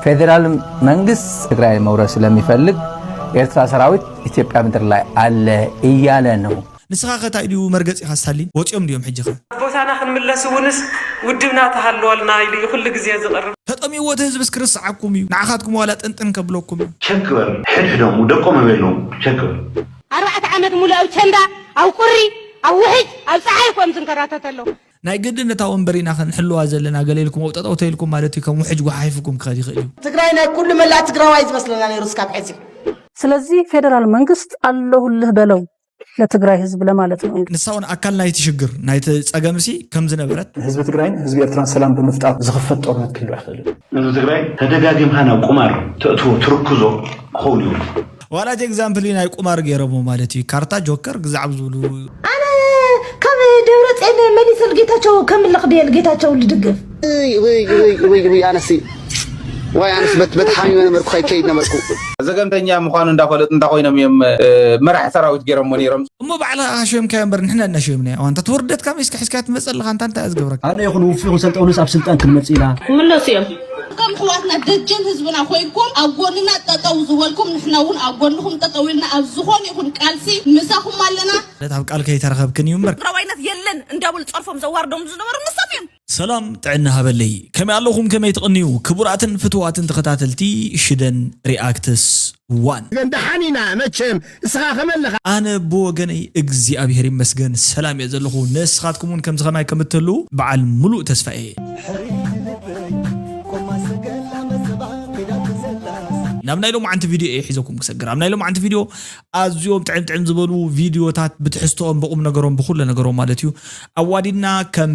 ፌዴራል መንግስት ትግራይ መውረር ስለሚፈልግ ኤርትራ ሰራዊት ኢትዮጵያ ምድር ላይ አለ እያለ ነው። ንስኻ ከ ታይ ድዩ መርገጺኻ ስታሊን? ወጺኦም ድዮም ሕጂ ኸ? ቦታና ክንምለስ እውንስ ውድብና ተሃልወልና ኢሉ እዩ ኩሉ ግዜ ዝቕርብ። ተጠሚዎ እቲ ህዝብስ ክርስዓኩም እዩ። ንዓኻትኩም ዋላ ጥንጥን ከብለኩም እዩ። ቸክ በል ሕድሕዶም ደቆም ኣበሎም ቸክ በል። ኣርባዕተ ዓመት ሙሉ ኣብ ቸንዳ ኣብ ቁሪ ኣብ ውሕጅ ኣብ ፀሓይ ኮም ዝንከራተተሎ። ናይ ግድን እታ ወንበር ኢና ክንሕልዋ ዘለና ገለ ኢልኩም ኣብ ጠጠው ተኢልኩም ማለት እዩ ከም ውሕጅ ጓሓሒፍኩም ክኸድ ይኽእል እዩ። ትግራይ ናይ ኩሉ መላእ ትግራዋይ ዝመስለና ነይሩ እስካብ ሕዚ። ስለዚህ ፌዴራል መንግስት አለሁልህ በለው ለትግራይ ህዝብ ለማለት ነው። ንሳ እውን ኣካል ናይቲ ሽግር ናይቲ ጸገምሲ ከም ዝነበረት ህዝቢ ትግራይን ህዝቢ ኤርትራን ሰላም ብምፍጣር ዝኽፈት ጦርነት ክህሉ ኣይኽእልን። ህዝቢ ትግራይ ተደጋጊምካ ናብ ቁማር ተእትዎ ትርክዞ ክኸውን እዩ። ዋላ እቲ ኤግዛምፕል ናይ ቁማር ገይሮሞ ማለት እዩ ካርታ ጆከር ግዛዕ ዝብሉ ኣነ ካብ ደብረፅኤን መሊሰ ልጌታቸው ከምልኽ ድየ ልጌታቸው ልድግፍ ኣነሲ ዋይ ኣነስ በትሓሚመ ነበርኩ ከይከይድ ነበርኩ። ዘገምተኛ ምዃኑ እንዳፈለጡ እንታይ ኮይኖም እዮም መራሒ ሰራዊት ገይሮሞ ነይሮም። እሞ ባዕልኻ ሾምካዮ እምበር ንሕና እናሾምናዮ ዋንታ ትወርደትካ መይስካ ሒዝካ ትመፀልኻ እንታ እንታይ ዝገብረካ። ኣነ ይኹን ውፉይ ይኹን ሰልጠውንስ ኣብ ስልጣን ክንመፅእ ኢና። ክምለሱ እዮም። ከም ኣሕዋትና ደጀን ህዝብና ኮይንኩም ኣብ ጎንና ጠጠው ዝበልኩም ንሕና እውን ኣብ ጎንኹም ጠጠው ኢልና ኣብ ዝኾነ ይኹን ቃልሲ ምሳኹም ኣለና። ኣብ ቃል ከይተረኸብክን እዩ እምበር። ትግራዋይነት የለን እንዳበሉ ፀርፎም ዘዋርዶም ዝነበሩ ንሶም እዮም። ሰላም ጥዕና ሃበለይ ከመይ ኣለኹም ከመይ ትቕንዩ ክቡራትን ፍትዋትን ተኸታተልቲ ሽደን ሪኣክትስ ዋን። ደሓን ኢና መቸም እስኻ ከመለኻ። ኣነ ብወገነይ እግዚኣብሔር ይመስገን ሰላም እየ ዘለኹ። ንስኻትኩም እውን ከምዚ ከማይ ከም እትህልዉ በዓል ሙሉእ ተስፋ እየ። ናብ ናይ ሎማዓንቲ ቪድዮ እየ ሒዘኩም ክሰግር ኣብ ናይ ሎማዓንቲ ቪድዮ ኣዝዮም ጥዕም ጥዕም ዝበሉ ቪድዮታት ብትሕዝቶኦም ብቁም ነገሮም ብኩለ ነገሮም ማለት እዩ ኣዋዲድና ከም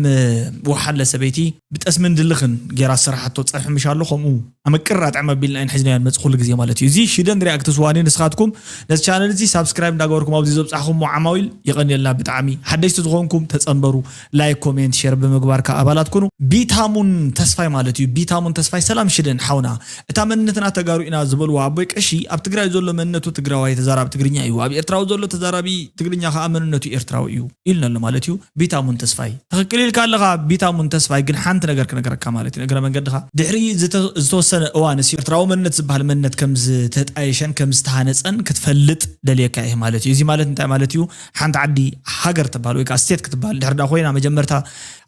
ወሓለ ሰበይቲ ብጠስምን ድልኽን ጌራ ዝሰራሓቶ ፀብሒ ምሽ ኣሎ ከምኡ ኣመቅር ኣጥዕም ኣቢልና ኢና ሒዝናዮ ንመፅእ ኩሉ ግዜ ማለት እዩ እዚ ሽደን ሪኣክትስ ዋን እዩ ንስኻትኩም ነዚ ቻነል እዚ ሳብስክራይብ እንዳገበርኩም ኣብዚ ዘብፃሕኹሞ ዓማዊል የቐንየልና ብጣዕሚ ሓደሽቲ ዝኾንኩም ተፀንበሩ ላይክ ኮሜንት ሼር ብምግባር ከዓ ኣባላት ኩኑ ቢታሙን ተስፋይ ማለት እዩ ቢታሙን ተስፋይ ሰላም ሽደን ሓውና እታ መንነትና ተጋሩ ኢና ዝበልዋ ኣቦይ ቀሺ ኣብ ትግራይ ዘሎ መንነቱ ትግራዋይ ተዛራቢ ትግርኛ እዩ ኣብ ኤርትራዊ ዘሎ ተዛራቢ ትግርኛ ከዓ መንነቱ ኤርትራዊ እዩ ኢልና ኣሎ ማለት እዩ ቢታሙን ተስፋይ ትኽክል ኢልካ ኣለኻ ቢታሙን ተስፋይ ግን ሓንቲ ነገር ክነገረካ ማለት እዩ እግረ መንገድኻ ድሕሪ ዝተወሰነ እዋን እ ኤርትራዊ መንነት ዝበሃል መንነት ከም ዝተጣየሸን ከም ዝተሃነፀን ክትፈልጥ ደልየካ እየ ማለት እዩ እዚ ማለት እንታይ ማለት እዩ ሓንቲ ዓዲ ሃገር ትበሃል ወይ ከዓ ስቴት ክትበሃል ድሕር ዳ ኮይና መጀመርታ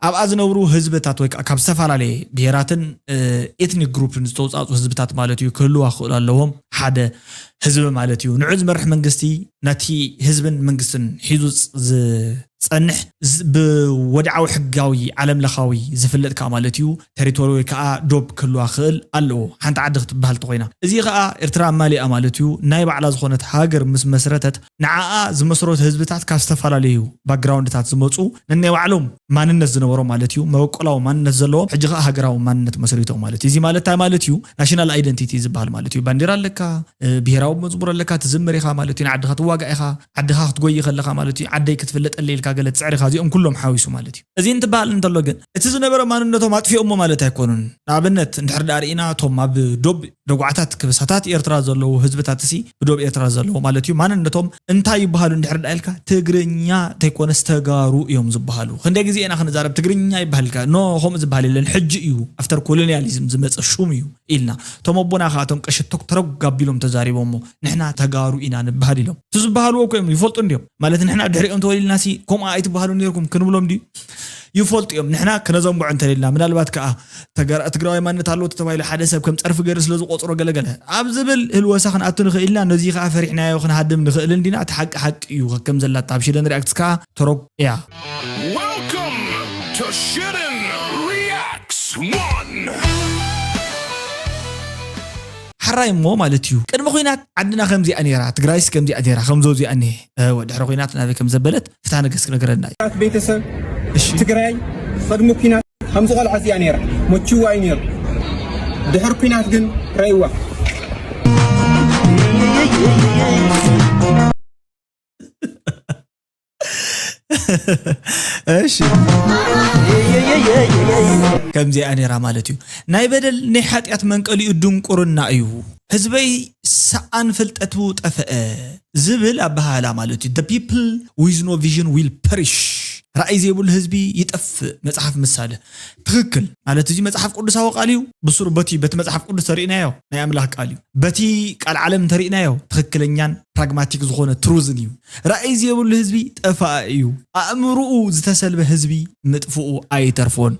ኣብኣ ዝነብሩ ህዝብታት ወይ ከዓ ካብ ዝተፈላለየ ብሄራትን ኤትኒክ ግሩፕን ዝተውፃፁ ህዝብታት ማለት እዩ ክህልዋ ክኽእሉ ኣለዎም ሓደ ህዝቢ ማለት እዩ ንዑ ዝመርሕ መንግስቲ ነቲ ህዝብን መንግስትን ሒዙ ዝፀንሕ ብወድዓዊ ሕጋዊ ዓለም ለኻዊ ዝፍለጥ ከዓ ማለት እዩ ተሪቶሪ ወይ ከዓ ዶብ ክህልዋ ክኽእል ኣለዎ ሓንቲ ዓዲ ክትበሃል ተኮይና እዚ ከዓ ኤርትራ ኣማሊኣ ማለት እዩ ናይ ባዕላ ዝኾነት ሃገር ምስ መስረተት ንዓኣ ዝመስረቱ ህዝብታት ካብ ዝተፈላለዩ ባክግራውንድታት ዝመፁ ነናይ ባዕሎም ማንነት ዝነበሮም ማለት እዩ መበቆላዊ ማንነት ዘለዎም ሕጂ ከዓ ሃገራዊ ማንነት መስሪቶም ማለት እዩ እዚ ማለት እንታይ ማለት እዩ ናሽናል ኣይደንቲቲ ዝበሃል ማለት እዩ ባንዴራ ኣለካ ብሄራዊ መዝሙር ኣለካ ትዝምር ኢኻ ማለት እዩ ንዓድኻ ትዋጋእ ኢኻ ዓድኻ ክትጎይ ከለኻ ማለት እዩ ዓደይ ክትፍለጠለይ ኢልካ ገለ ትፅዕር ኢኻ እዚኦም ኩሎም ሓዊሱ ማለት እዩ እዚ እንትበሃል እንተሎ ግን እቲ ዝነበረ ማንነቶም ኣጥፊኦሞ ማለት ኣይኮኑን ንኣብነት እንድሕር ዳ ርኢና እቶም ኣብ ዶብ ደጓዕታት ክብሳታት ኤርትራ ዘለዉ ህዝብታት ሲ ብዶብ ኤርትራ ዘለዉ ማለት እዩ ማንነቶም እንታይ ይበሃሉ እንድሕር ዳ ኢልካ ትግርኛ ተይኮነስ ተጋሩ እዮም ዝበሃሉ ክንደይ ግዜ ኢና ክንዛረብ ትግርኛ ይበሃልካ ኖ ከምኡ ዝበሃል የለን ሕጂ እዩ ኣፍተር ኮሎኒያሊዝም ዝመፀ ሹም እዩ ኢልና እቶም ኣቦና ከዓ እቶም ቀሸ ቶክ ተረጉ ኣቢሎም ተዛሪቦሞ ንሕና ተጋሩ ኢና ንበሃል ኢሎም እቲ ዝበሃልዎ እኮ እዮም ይፈልጡ እንዲዮም ማለት ንሕና ድሕሪኦም ተወሊድና ሲ ከምኡ ኣይትበሃሉ ነርኩም ክንብሎም ድዩ ይፈልጡ እዮም ንሕና ክነዘንብዖ እንተሌልና ምናልባት ከዓ ትግራዋይ ማንነት ኣለዎ ተባሂሉ ሓደ ሰብ ከም ፀርፊ ገይሩ ስለ ዝቆፅሮ ገለገለ ኣብ ዝብል ህልወሳ ክንኣቱ ንኽእል ኢና ነዚ ከዓ ፈሪሕናዮ ክንሃድም ንኽእል እንዲና እቲ ሓቂ ሓቂ እዩ ከም ዘላታ ኣብ ሽደን ሪኣክትስ ከዓ ተረጉ እያ Welcome to Shitten Reacts One. ሓራይ እሞ ማለት እዩ ቅድሚ ኩናት ዓድና ከምዚኣ ነይራ ትግራይስ ከምዚኣ ነይራ ከምዞ እዚኣ እኒሄ ወድሕሪ ኩናት ናበይ ከም ዘበለት ፍትሃ ነገስ ክነገረና እዩ ቤተሰብ ትግራይ ቅድሚ ኩናት ከምዚ ቆልዓ እዚኣ ነይራ መችዋ እዩ ነይሩ ድሕር ኩናት ግን ረይዋ እሺ ከምዚኣ ነይራ ማለት እዩ ናይ በደል ናይ ሓጢኣት መንቀሊኡ ድንቁርና እዩ ህዝበይ ሰኣን ፍልጠቱ ጠፈአ ዝብል ኣበሃህላ ማለት እዩ people with no vision will perish ራእይ ዘይብሉ ህዝቢ ይጠፍእ። መጽሓፍ ምሳሌ ትኽክል ማለት እዚ መጽሓፍ ቅዱሳዊ ቃል እዩ። ብሱሩ በቲ በቲ መጽሓፍ ቅዱስ ተሪእናዮ ናይ ኣምላኽ ቃል እዩ። በቲ ቃል ዓለም እንተሪእናዮ ትኽክለኛን ፕራግማቲክ ዝኾነ ትሩዝን እዩ። ራእይ ዘይብሉ ህዝቢ ጠፋኢ እዩ። ኣእምርኡ ዝተሰልበ ህዝቢ ምጥፍኡ ኣይተርፎን።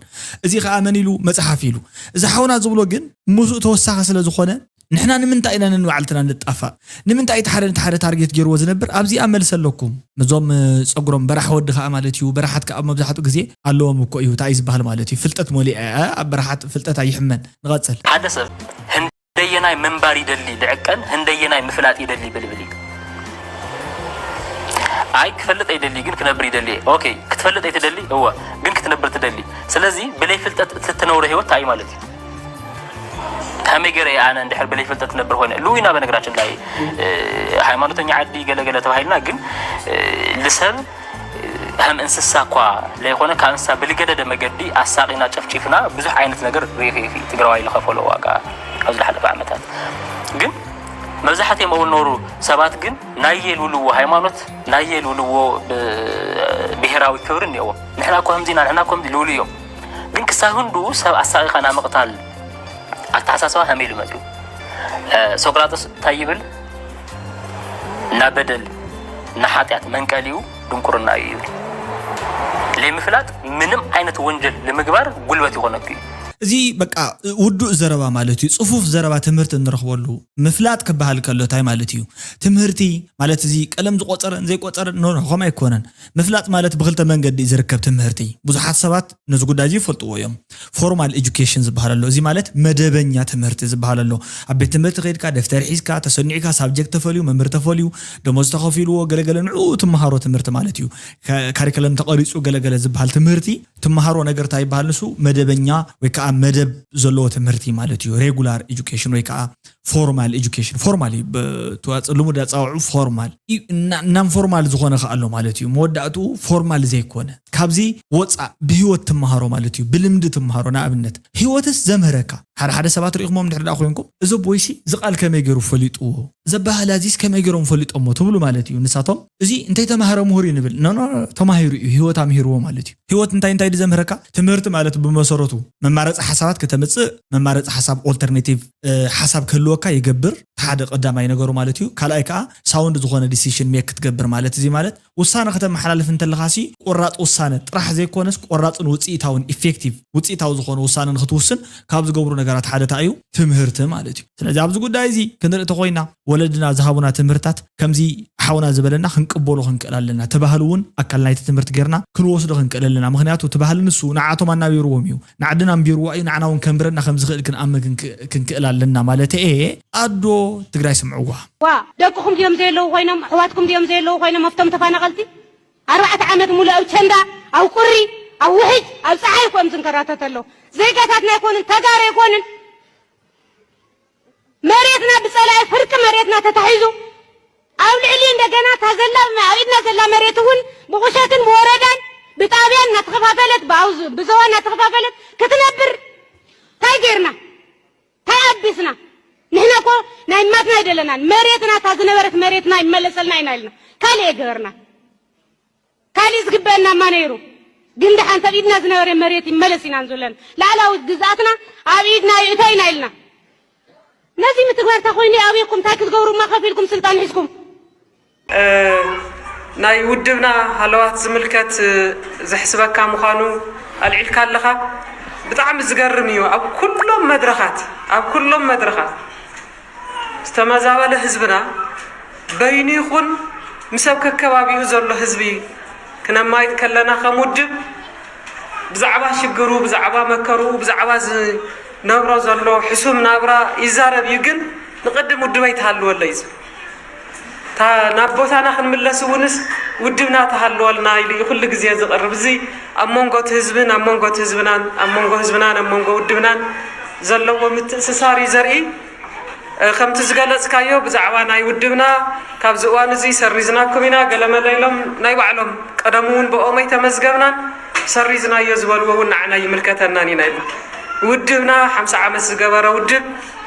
እዚ ኸኣ መን ኢሉ? መጽሓፍ ኢሉ። እዚ ሓውና ዝብሎ ግን ምስኡ ተወሳኺ ስለ ዝኾነ ንሕና ንምንታይ ኢና ነንባዕልትና ንጣፋእ? ንምንታይ እቲ ሓደ ነቲ ሓደ ታርጌት ገይርዎ ዝነብር? ኣብዚኣ መልሲ ኣለኩም። ነዞም ጸጉሮም በራሕ ወዲ ኸኣ ማለት እዩ። በረሓት ከኣ መብዛሕትኡ ግዜ ኣለዎም እኮ እዩ። እንታይ እዩ ዝበሃል ማለት እዩ? ፍልጠት ሞሊዐ ኣብ በረሓት ፍልጠት ኣይሕመን። ንቐጽል። ሓደ ሰብ ህንደየናይ ምንባር ይደሊ ልዕቀን ህንደየናይ ምፍላጥ ይደሊ ብልብል እዩ። ኣይ ክፈልጥ ኣይደሊ ግን ክነብር ይደሊ። ኦኬ ክትፈልጥ ኣይትደሊ እወ ግን ክትነብር ትደሊ። ስለዚ ብለይ ፍልጠት እትትነብሮ ህይወት እንታይ እዩ ማለት እዩ? ከመይ ገይረ እየ ኣነ እንድሕር ብለይ ፍልጠት ትነብር ኮይነ? ልኡ ኢና በነገራችን ላይ ሃይማኖተኛ ዓዲ ገለገለ ተባሂልና ግን ልሰብ ከም እንስሳ እኳ ለይኮነ ካብ እንስሳ ብልገደደ መገዲ ኣሳቂና ጨፍጪፍና ብዙሕ ዓይነት ነገር ሪኺ ትግራዋይ ዝኸፈሎ ዋጋ ኣብ ዝሓለፈ ዓመታት ግን መብዛሕትኦም ኣብኡ ዝነበሩ ሰባት ግን ናየ ልውልዎ ሃይማኖት ናየ ልውልዎ ብሄራዊ ክብሪ እኒኦዎም ንሕና እኮ ከምዚና ንሕና እኮ ልውሉ እዮም ግን ክሳብ ህንድኡ ሰብ ኣሳቂኻ ናምቕታል ኣተሓሳስባ ከመይ ኢሉ መፅኡ ሶቅራጥስ እንታይ ይብል እና በደል እና ሓጢኣት መንቀሊኡ ድንቁርና እዩ ይብል ለምፍላጥ ምንም ዓይነት ወንጀል ንምግባር ጉልበት ይኾነኩ እዩ እዚ በቃ ውዱእ ዘረባ ማለት እዩ። ጽፉፍ ዘረባ ትምህርቲ እንረኽበሉ ምፍላጥ ክበሃል ከሎ እንታይ ማለት እዩ? ትምህርቲ ማለት እዚ ቀለም ዝቆጸረን ዘይቆጸረን ኖ ኖ ከምኡ ኣይኮነን። ምፍላጥ ማለት ብክልተ መንገዲ እዩ ዝርከብ ትምህርቲ። ብዙሓት ሰባት ነዚ ጉዳይ እዚ ይፈልጥዎ እዮም። ፎርማል ኤጁኬሽን ዝበሃል ኣሎ። እዚ ማለት መደበኛ ትምህርቲ ዝበሃል ኣሎ። ኣብ ቤት ትምህርቲ ከይድካ ደፍተር ሒዝካ ተሰኒዕካ ሳብጀክት ተፈልዩ መምህር ተፈልዩ ደሞዝ ተኸፊልዎ ገለገለ ንዕኡ ትመሃሮ ትምህርቲ ማለት እዩ። ካሪከለም ተቐሪፁ ገለገለ ዝበሃል ትምህርቲ ትመሃሮ ነገር እንታይ ይበሃል ንሱ መደበኛ ወይ ከዓ መደብ ዘለዎ ትምህርቲ ማለት እዩ regular education ወይ ከዓ formal education formal ልሙድ ኣፃውዑ formal non formal ዝኾነ ከዓ ኣሎ ማለት እዩ መወዳእትኡ formal ዘይኮነ ካብዚ ወፃእ ብህይወት ትመሃሮ ማለት እዩ ብልምዲ ትመሃሮ ንኣብነት ህይወትስ ዘምህረካ ሓደ ሓደ ሰባት ርኢኹሞም ድሕር ዳ ኮይንኩም እዚ ቦይሲ እዚ ቃል ከመይ ገይሩ ፈሊጥዎ ዘባህላ እዚስ ከመይ ገይሮም ፈሊጦሞ ትብሉ ማለት እዩ ንሳቶም እዚ እንተይተማህረ ምሁር እዩ ንብል ኖ ኖ ተማሂሩ እዩ ህይወት ኣምሂርዎ ማለት እዩ ህይወት እንታይ እንታይ ድዘምህረካ ትምህርቲ ማለት ብመሰረቱ መማረፂ ሓሳባት ከተምፅእ መማረፂ ሓሳብ ኦልተርኔቲቭ ሓሳብ ክህልወካ ይገብር ሓደ ቀዳማይ ነገሩ ማለት እዩ ካልኣይ ከዓ ሳውንድ ዝኾነ ዲሲሽን ሜክ ክትገብር ማለት እዚ ማለት ውሳነ ከተመሓላልፍ እንተለኻሲ ቆራፅ ውሳነ ጥራሕ ዘይኮነስ ቆራፅን ውፅኢታውን ኢፌክቲቭ ውፅኢታዊ ዝኾነ ውሳነ ንክትውስን ካብ ዝገብሩ ነገራት ሓደ እንታይ እዩ ትምህርቲ ማለት እዩ ስለዚ ኣብዚ ጉዳይ እዚ ክንርኢ ተኮይና ወለድና ዝሃቡና ትምህርታት ከምዚ ሓውና ዝበለና ክንቅበሎ ክንክእል ኣለና እቲ ባህሊ እውን ኣካል ናይቲ ትምህርቲ ጌርና ክንወስዶ ክንክእል ኣለና ምክንያቱ እቲ ባህሊ ንሱ ንዓቶም ኣናቢርዎም እዩ ንዓድና ኣንቢርዋ እዩ ንዓና እውን ከንብረና ከምዝኽእል ክንኣምን ክንክእል ኣለና ማለት እየ ኣዶ ትግራይ ስምዕዋ ዋ ደቅኹም ድዮም ዘየለዉ ኮይኖም ኣሕዋትኩም ድዮም ዘየለዉ ኮይኖም ኣብቶም ተፋናቐልቲ ኣርባዕተ ዓመት ሙሉእ ኣብ ቸንዳ ኣብ ቁሪ ኣብ ውሕጅ ኣብ ፀሓይ እኮ እዮም ዝንከራተት ኣለዉ ዜጋታትና ኣይኮኑን ተጋሩ ኣይኮኑን መሬትና ብፀላኢ ፍርቂ መሬትና ተታሒዙ ኣብ ልዕሊ እንደገና እታ ዘላ ኣብ ኢድና ዘላ መሬት እውን ብቁሸትን ብወረዳን ብጣብያን እናተኸፋፈለት ብዞባ እናተኸፋፈለት ክትነብር እንታይ ገይርና እንታይ ኣቢስና ንሕና እኮ ናይ ማትና ኣይደለናን መሬትና እታ ዝነበረት መሬትና ይመለሰልና ኢና ኢልና ካልእ የገበርና ካሊእ ዝግበአና እማ ነይሩ ግን ደሓን ተብ ኢድና ዝነበረ መሬት ይመለስ ኢና ንዝብለን ላዕላዊት ግዝኣትና ኣብ ኢድና ይእቶ ኢና ኢልና ነዚ ምትግባር ተኮይኑ ኣበይኩም እንታይ ክትገብሩ እማ ከፊልኩም ስልጣን ሒዝኩም ናይ ውድብና ሃለዋት ዝምልከት ዘሕስበካ ምዃኑ ኣልዒልካ ኣለኻ ብጣዕሚ ዝገርም እዩ ኣብ ኩሎም መድረኻት ኣብ ኩሎም መድረኻት ዝተመዛበለ ህዝብና በይኑ ይኹን ምስ ኣብ ከከባቢኡ ዘሎ ህዝቢ ክነማይጥ ከለና ከም ውድብ ብዛዕባ ሽግሩ፣ ብዛዕባ መከርኡ፣ ብዛዕባ ዝነብሮ ዘሎ ሕሱም ናብራ ይዛረብ እዩ ግን ንቕድም ውድበይ ትሃልወለይ ዝብል። እታ ናብ ቦታና ክንምለስ እውንስ ውድብና ትሃልወልና ኢሉ እዩ ኩሉ ግዜ ዝቕርብ። እዚ ኣብ መንጎ እቲ ህዝብን ኣብ መንጎ እቲ ህዝብናን ኣብ መንጎ ህዝብናን ኣብ መንጎ ውድብናን ዘለዎ ምትእስሳር እዩ ዘርኢ። ከምቲ ዝገለፅካዮ ብዛዕባ ናይ ውድብና ካብዚ እዋን እዚ ሰሪዝናኩም ኢና ገለመለ ኢሎም ናይ ባዕሎም ቀደሙ እውን ብኦም ኣይተመዝገብናን ሰሪዝናዮ ዝበልዎ እውን ንዓና ይምልከተናን ኢና ኢሉ ውድብና ሓምሳ ዓመት ዝገበረ ውድብ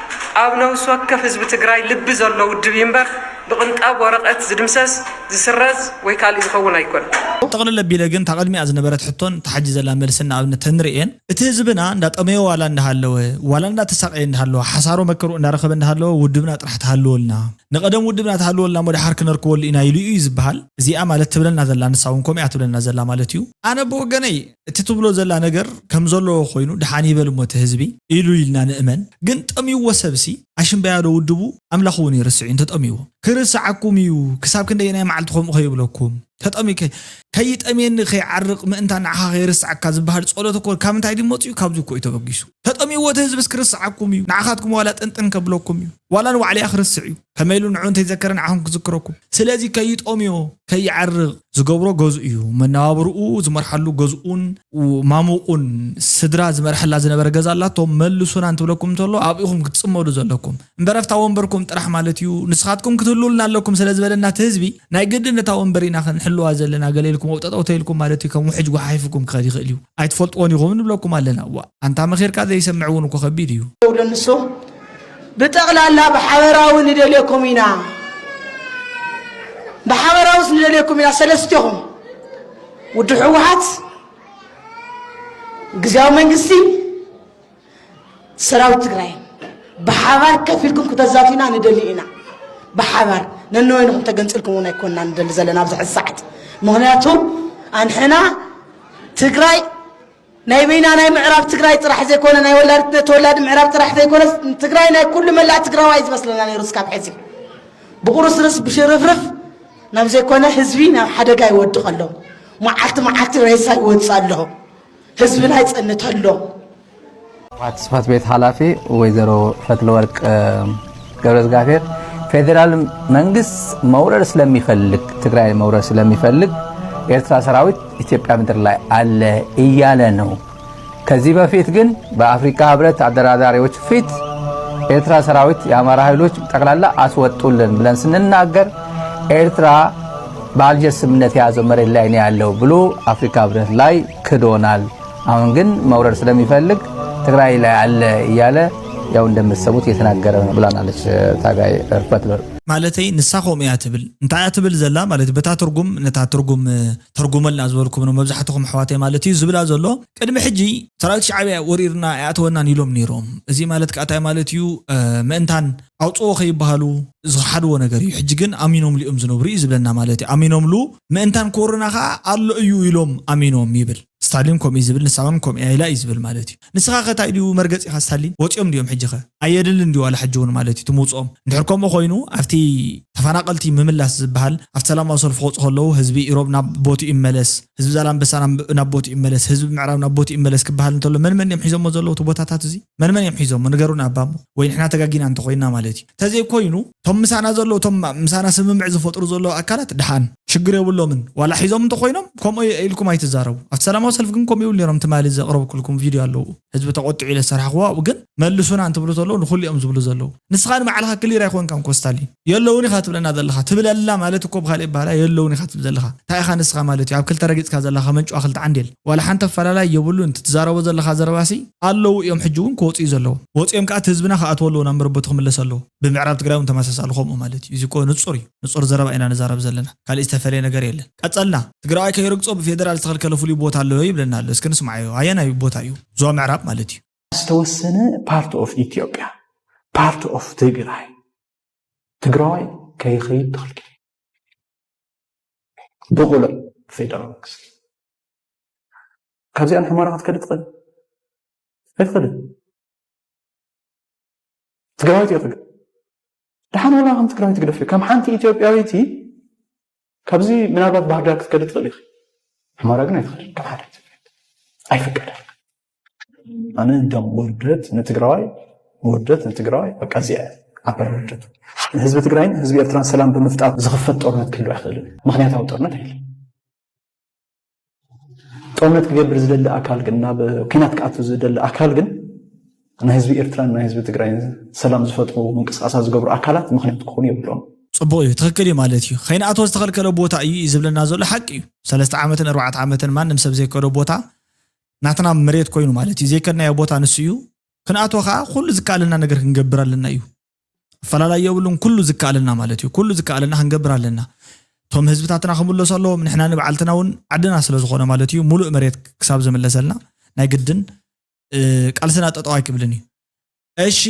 ኣብ ነብሲ ወከፍ ህዝቢ ትግራይ ልቢ ዘሎ ውድብ እዩ እምበር ብቕንጣብ ወረቐት ዝድምሰስ ዝስረዝ ወይ ካሊእ ዝኸውን ኣይኮነን። ጠቕልል ኣቢለ ግን እታ ቅድሚኣ ዝነበረት ሕቶን እታ ሕጂ ዘላ መልስን ንኣብነት ተንርእየን፣ እቲ ህዝብና እንዳጠመየ ዋላ እንዳሃለወ፣ ዋላ እንዳተሳቐየ እንዳሃለወ፣ ሓሳሮ መከሩ እንዳረኸበ እንዳሃለወ ውድብና ጥራሕ ትሃልወልና፣ ንቐደም ውድብና ትሃልወልና እሞ ደሓር ክነርክበሉ ኢና ኢሉ እዩ ዝበሃል። እዚኣ ማለት ትብለና ዘላ፣ ንሳ እውን ከምኡ እያ ትብለና ዘላ ማለት እዩ። ኣነ ብወገነይ እቲ ትብሎ ዘላ ነገር ከም ዘለዎ ኮይኑ ደሓን ይበል እሞ እቲ ህዝቢ ኢሉ ኢልና ንእመን። ግን ጠምይዎ ሰብሲ ኣሽምባያዶ ውድቡ ኣምላኽ እውን ይርስዕ እዩ እንተጠምይዎ። ክርስዓኩም እዩ፣ ክሳብ ክንደየናይ መዓልቲ ከምኡ ከይብለኩም። ተጠሚ-፣ ከ-፣ ከይጠምየኒ ከይዓርቕ ምእንታ ንዓኻ ከይርስዓካ ዝበሃል ጸሎት እኮ ካብ ምንታይ ድዩ መጺኡ? ካብዚ እኮ እዩ ተበጊሱ። ተጠምይዎ እቲ ህዝብስ ክርስዓኩም እዩ። ንዓኻትኩም ዋላ ጥንጥን ከብለኩም እዩ። ዋላ ንባዕለያ ክርስዕ እዩ። ከመይ ኢሉ ንዑ እንተይዘከረ ንዓኹም ክዝክረኩም። ስለዚ ከይጠምዮ፣ ከይዓርቕ ዝገብሮ ገዝኡ እዩ። መነባብርኡ ዝመርሓሉ ገዝኡን ማሙቑን ስድራ ዝመርሐላ ዝነበረ ገዛ ኣላቶ፣ መልሱና እንትብለኩም እንተሎ ኣብኢኹም ክትጽመዱ ዘለኩም። እምበር ኣብታ ወንበርኩም ጥራሕ ማለት እዩ። ንስኻትኩም ክትህልውልና ኣለኩም ስለ ዝበለና እቲ ህዝቢ ናይ ግድን ነታ ወንበር ኢና ክንሕልዋ ዘለና ገለ ኢልኩም ኣውጠጠው ተይልኩም ማለት እዩ። ከም ውሕጅ ጎሓሒፍኩም ክኸድ ይኽእል እዩ። ኣይትፈልጥዎን ኢኹም ንብለኩም ኣለና። እዋ ኣንታ መኺርካ ዘይሰምዕ እውን እኮ ከቢድ እዩ። ይብሎ ንሱ ብጠቕላላ ብሓበራዊ ንደልየኩም ኢና፣ ብሓበራውስ ንደልየኩም ኢና። ሰለስቴኹም ውድብ ህወሓት፣ ግዝያዊ መንግስቲ፣ ሰራዊት ትግራይ ብሓባር ከፊልኩም ክተዛቱና ንደሊ ኢና። ብሓባር ነነወይንኹም ተገንጽልኩም እውን ኣይኮንና ንደሊ ዘለና ኣብዚ ሕዚ ሰዓት። ምኽንያቱ ኣንሕና ትግራይ ናይ በይና ናይ ምዕራብ ትግራይ ጥራሕ ዘይኮነ፣ ናይ ወላድ ተወላዲ ምዕራብ ጥራሕ ዘይኮነ፣ ትግራይ ናይ ኩሉ መላእ ትግራዋይ ዝመስለና ነይሩ እስካብ ሕዚ። ብቁርስርስ ብሽርፍርፍ ናብ ዘይኮነ ህዝቢ ናብ ሓደጋ ይወድቕ ኣሎ። መዓልቲ መዓልቲ ሬሳ ይወፅእ ኣሎ። ህዝብና ይፀንት ኣሎ። ህወሓት ጽሕፈት ቤት ኃላፊ ወይዘሮ ፈትለወርቅ ገብረዝጋብሔር ፌዴራል መንግስት መውረር ስለሚፈልግ፣ ትግራይ መውረር ስለሚፈልግ ኤርትራ ሰራዊት ኢትዮጵያ ምድር ላይ አለ እያለ ነው። ከዚህ በፊት ግን በአፍሪካ ህብረት አደራዳሪዎች ፊት ኤርትራ ሰራዊት የአማራ ኃይሎች ጠቅላላ አስወጡልን ብለን ስንናገር ኤርትራ በአልጀርስ ስምምነት የያዘው መሬት ላይ ነው ያለው ብሎ አፍሪካ ህብረት ላይ ክዶናል። አሁን ግን መውረር ስለሚፈልግ ትግራይ ላይ አለ እያለ ያው እንደምትሰሙት እየተናገረ ነው ብላናለች ታጋይ ፈትለወርቅ። ማለተይ ንሳ ከምኡ እያ ትብል። እንታይ እያ ትብል ዘላ ማለት በታ ትርጉም፣ ነታ ትርጉም ተርጉመልና ዝበልኩም ነው መብዛሕትኹም ኣሕዋተይ ማለት እዩ ዝብላ ዘሎ። ቅድሚ ሕጂ ሰራዊት ሻዕብያ ወሪርና ኣይኣተወናን ኢሎም ነይሮም። እዚ ማለት ከኣ እንታይ ማለት እዩ? ምእንታን ኣውፅዎ ከይበሃሉ ዝኸሓድዎ ነገር እዩ። ሕጂ ግን ኣሚኖምሉ እዮም ዝነብሩ እዩ ዝብለና ማለት እዩ። ኣሚኖምሉ ምእንታን ክወሩና ከኣ ኣሎ እዩ ኢሎም ኣሚኖም ይብል። ስታሊን ከምኡ እዩ ዝብል፣ ንሳ እውን ከምኡ እያ ኢላ እዩ ዝብል ማለት እዩ። ንስኻ ከ እንታይ ድዩ መርገፂኻ ስታሊን? ወፂኦም ድዮም ሕጂ ኸ? ኣየድልን ድዩ ዋላ ሕጂ እውን ማለት እዩ ትምውፅኦም? እንድሕር ከምኡ ኮይኑ ኣብቲ ተፈናቐልቲ ምምላስ ዝበሃል ኣብቲ ሰላማዊ ሰልፊ ክወፁ ከለዉ ህዝቢ ኢሮብ ናብ ቦትኡ ይመለስ፣ ህዝቢ ዛላምበሳ ናብ ናብ ቦትኡ ይመለስ፣ ህዝቢ ምዕራብ ናብ ቦትኡ ይመለስ ክበሃል እንተሎ መን መን እዮም ሒዞሞ ዘለዉ እቲ ቦታታት እዚ? መን መን እዮም ሒዞሞ? ንገሩና እባ እሞ። ወይ ንሕና ተጋጊና እንተኾይንና ማለት እዩ። እንተዘይኮይኑ እቶም ምሳና ዘለዉ እቶም ምሳና ስምምዕ ዝፈጥሩ ዘለዉ ኣካላት ደሓን ሽግር የብሎምን። ዋላ ሒዞም እንተኾይኖም ከምኡ ኢልኩም ኣይትዛረቡ። ኣብቲ ሰላማዊ ሰልፊ ግን ከምኡ ይብሉ ነይሮም። ትማሊ ዘቕረብኩልኩም ቪድዮ ኣለዉ። ህዝቢ ተቖጢዑ ኢለ ዝሰርሕኽዎ ኣብኡ ግን መልሱና እንትብሉ ተለዉ ንኹሉ እዮም ዝብሉ ዘለዉ። ንስኻ ንባዕልኻ ክሊር ኣይኮንካን ኮስታሊን። የለውን ኢኻ ትብለና ዘለኻ። ትብለላ ማለት እኮ ብኻልእ ይበሃላ የለውን ኢኻ ትብል ዘለኻ። እንታይ ኢኻ ንስኻ ማለት እዩ? ኣብ ክልተ ረጊጽካ ዘለኻ መንጭዋ ክልተ ዓንዴል። ዋላ ሓንቲ ኣፈላላይ የብሉን። እቲ ትዛረቦ ዘለኻ ዘረባሲ ኣለዉ እዮም ሕጂ እውን ክወፁ እዩ ዘለዎም። ወፂኦም ከኣ እቲ ህዝብና ክኣትዎ ኣለዎ ናብ መረበቱ ክምለስ ኣለዎ። ብምዕራብ ትግራይ እውን ተመሳሳሊ ከምኡ ማለት እዩ። እዚ እኮ ንፁር እዩ። ንፁር ዘረባ ኢና ንዛረብ ዘለና። ካሊእ ዝተፈለየ ነገር የለን። ቀፀልና። ትግራዋይ ከይረግፆ ብፌደራል ዝተኸልከለ ፍሉይ ቦታ ኣለዎ ይብለና ኣሎ። እስኪ ንስማዓዮ። ኣየናይ ቦታ እዩ? ዞባ ምዕራብ ማለት እዩ። ዝተወሰነ part of ኢትዮጵያ፣ part of ትግራይ፣ ትግራዋይ ከይኸይድ ተኸልኪሉ ብቁሉዕ ብፌደራል መንግስቲ። ካብዚኣ ንሑመራ ክትከድ ትኽእል ኣይትኽእልን። ትግራዊት እያ ትብል። ደሓን ዋላ ከም ትግራዊት ግደፍ፣ ከም ሓንቲ ኢትዮጵያዊቲ ካብዚ ምናልባት ባህርዳር ክትከድ ትኽእል ኢኺ። ሑመራ ግን ኣይትኽእልን። ከም ሓደ ኢትዮጵያዊት ኣይፍቀድን። ኣነ እንደም ውርደት ንትግራዋይ፣ ውርደት ንትግራዋይ፣ በቃ እዚኣ እያ ዓባይ ውርደት። ንህዝቢ ትግራይን ህዝቢ ኤርትራን ሰላም ብምፍጣር ዝኽፈት ጦርነት ክህሉ ኣይኽእልን። ምኽንያታዊ ጦርነት ኣይህልን። ጦርነት ክገብር ዝደሊ ኣካል ግን፣ ናብ ኲናት ክኣቱ ዝደሊ ኣካል ግን ናይ ህዝቢ ኤርትራን ናይ ህዝቢ ትግራይን ሰላም ዝፈጥሩ ምንቅስቃሳት ዝገብሩ ኣካላት ምኽንያት ክኾኑ የብሎም። ፅቡቕ እዩ፣ ትኽክል እዩ ማለት እዩ። ከይንኣትዎ ዝተኸልከለ ቦታ እዩ እዩ ዝብለና ዘሎ ሓቂ እዩ። ሰለስተ ዓመትን ኣርባዕተ ዓመትን ማንም ሰብ ዘይከዶ ቦታ ናትና መሬት ኮይኑ ማለት እዩ። ዘይከድናዮ ቦታ ንሱ እዩ። ክንኣትዎ ከዓ ኩሉ ዝከኣለና ነገር ክንገብር ኣለና እዩ። ኣፈላላይ የብሉን። ኩሉ ዝከኣለና ማለት እዩ። ኩሉ ዝከኣለና ክንገብር ኣለና። እቶም ህዝብታትና ክምለሱ ኣለዎም። ንሕና ንባዕልትና እውን ዓድና ስለ ዝኾነ ማለት እዩ፣ ሙሉእ መሬት ክሳብ ዝምለሰልና ናይ ግድን ቃልስና ጠጠው ኣይክብልን እዩ። እሺ፣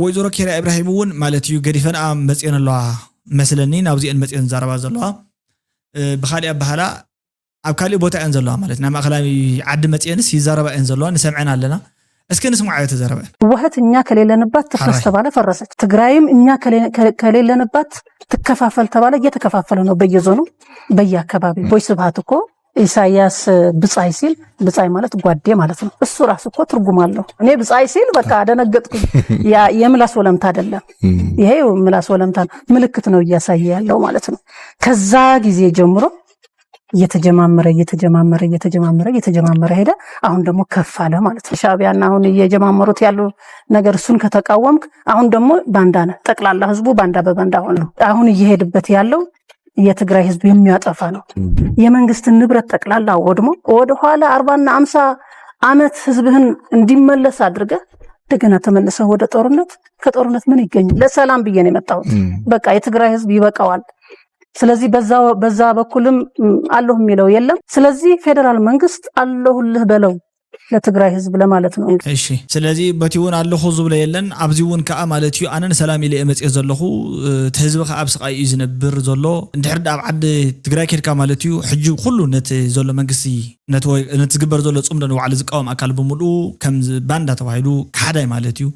ወይዘሮ ኬርያ ኢብራሂም እውን ማለት እዩ ገዲፈንኣ መፅየን ኣለዋ መስለኒ፣ ናብዚአን መፅየን ዝዛረባ ዘለዋ። ብካሊእ ኣባህላ ኣብ ካሊእ ቦታ እየን ዘለዋ ማለት፣ ናይ ማእከላይ ዓዲ መፅየንስ ይዛረባ እየን ዘለዋ፣ ንሰምዐን ኣለና። እስኪ ንስማዓዮ ተዘረበ። ህወሓት እኛ ከሌለንባት ትፍረስ ተባለ፣ ፈረሰች። ትግራይም እኛ ከሌለንባት ትከፋፈል ተባለ፣ እየተከፋፈለ ነው በየዞኑ በየአካባቢ። ቦይ ስብሃት እኮ ኢሳያስ ብጻይ ሲል፣ ብጻይ ማለት ጓዴ ማለት ነው። እሱ ራሱ እኮ ትርጉም አለው። እኔ ብጻይ ሲል በቃ አደነገጥኩኝ። የምላስ ወለምታ አይደለም ይሄ፣ ምላስ ወለምታ ምልክት ነው እያሳየ ያለው ማለት ነው። ከዛ ጊዜ ጀምሮ እየተጀማመረ እየተጀማመረ እየተጀማመረ እየተጀማመረ ሄደ። አሁን ደግሞ ከፍ አለ ማለት ነው። ሻዕቢያና አሁን እየጀማመሩት ያሉ ነገር እሱን ከተቃወምክ አሁን ደግሞ ባንዳ ነህ። ጠቅላላ ህዝቡ ባንዳ በባንዳ ሆነ። አሁን እየሄድበት ያለው የትግራይ ህዝብ የሚያጠፋ ነው። የመንግስትን ንብረት ጠቅላላ ወድሞ ወደኋላ አርባና አምሳ አመት ህዝብህን እንዲመለስ አድርገህ እንደገና ተመልሰህ ወደ ጦርነት፣ ከጦርነት ምን ይገኛል? ለሰላም ብዬ ነው የመጣሁት። በቃ የትግራይ ህዝብ ይበቃዋል። ስለዚህ በዛ በኩልም አለሁ የሚለው የለም። ስለዚህ ፌዴራል መንግስት አለሁልህ በለው ለትግራይ ህዝብ ለማለት ነው። እሺ፣ ስለዚ በቲ እውን ኣለኹ ዝብሎ የለን። ኣብዚ እውን ከዓ ማለት እዩ፣ ኣነ ንሰላም ኢለ እየ መፅየ ዘለኹ። እቲ ህዝቢ ከዓ ኣብ ስቃይ እዩ ዝነብር ዘሎ። እንድሕር ዳ ኣብ ዓዲ ትግራይ ኬድካ ማለት እዩ፣ ሕጂ ኩሉ ነቲ ዘሎ መንግስቲ፣ ነቲ ዝግበር ዘሎ ፅምዶ ንባዕሉ ዝቃወም ኣካል ብምልኡ ከም ባንዳ ተባሂሉ፣ ካሓዳይ ማለት እዩ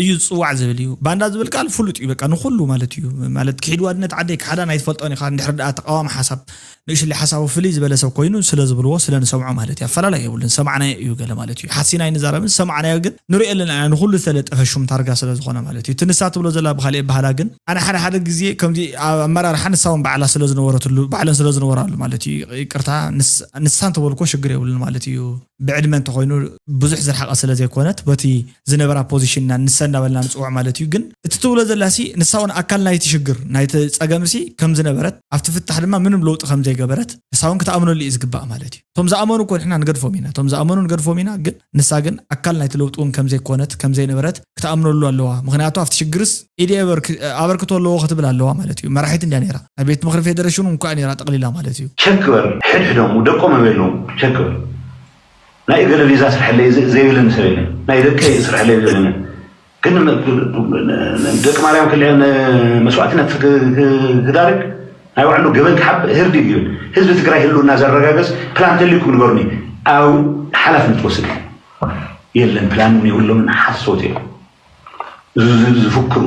እዩ ዝፅዋዕ ዝብል እዩ። ባንዳ ዝብል ቃል ፍሉጥ እዩ፣ በቃ ንኩሉ ማለት እዩ። ማለት ክሒድዋ ድነት ዓደይ ካሓዳ ናይ ትፈልጦን ኢኻ። እንድሕር ዳ ተቃዋሚ ሓሳብ ንእሽሊ ሓሳቡ ፍልይ ዝበለ ሰብ ኮይኑ ስለ ዝብልዎ ስለ ንሰምዖ ማለት እዩ። ኣፈላላይ የብሉን፣ ሰማዕናዮ እዩ ገለ ማለት እዩ። ሓሲና ኣይንዛረብን፣ ሰማዕናዮ ግን ንሪኦ ኣለና ኢና፣ ንኹሉ ዝተለጠፈ ሹም ታርጋ ስለ ዝኾነ ማለት እዩ። እቲ ንሳ ትብሎ ዘላ ብኻሊእ ኣበሃላ ግን ኣነ ሓደ ሓደ ግዜ ከምዚ ኣብ ኣመራርሓ ንሳ እውን ባዕላ ስለ ዝነበረትሉ፣ ባዕለን ስለ ዝነበራሉ ማለት እዩ። ይቅርታ ንሳ እንተበልኮ ሽግር የብሉን ማለት እዩ። ብዕድመ እንተኾይኑ ብዙሕ ዝረሓቐ ስለ ዘይኮነት በቲ ዝነበራ ፖዚሽንና ንሰ እንዳበልና ንፅውዕ ማለት እዩ። ግን እቲ ትብሎ ዘላ ሲ ንሳ እውን ኣካል ናይቲ ሽግር ናይቲ ፀገም ሲ ከም ዝነበረት ኣብቲ ፍታሕ ድማ ምንም ለውጢ ከም ዘይገበረት ንሳ እውን ክትኣምነሉ እዩ ዝግባእ ማለት እዩ። እቶም ዝኣመኑ እኮ ንሕና ንገድፎም ኢና፣ እቶም ዝኣመኑ ንገድፎም ኢና። ግን ንሳ ግን ኣካል ናይቲ ለውጢ እውን ከም ዘይኮነት ከም ዘይነበረት ክትኣምነሉ ኣለዋ። ምክንያቱ ኣብቲ ሽግርስ ኢደ ኣበርክቶ ኣለዎ ክትብል ኣለዋ ማለት እዩ። መራሒት እንድያ ነይራ፣ ናይ ቤት ምክሪ ፌደሬሽኑ እንኳ ነይራ ጠቕሊላ ማለት እዩ። ቸክ በል ሕድሕዶም ደቆም ኣበሎም ቸክ በል ናይ እገለ ቪዛ ስርሐለይ ዘይብለኒ ሰብ የለን። ናይ ደቀይ ስርሐለይ ዘይብለኒ ግን ደቂ ማርያም ክልኤን መስዋዕትነት ክዳርግ ናይ ባዕሉ ገበን ክሓብ ህርዲ እዩ። ህዝቢ ትግራይ ህልውና ዘረጋገፅ ፕላን ተልዩኩም ንገሩኒ። ኣብ ሓላፍነት ወስድ የለን ፕላን እውን የብሎምን ሓሶት እዮም ዝፍክሩ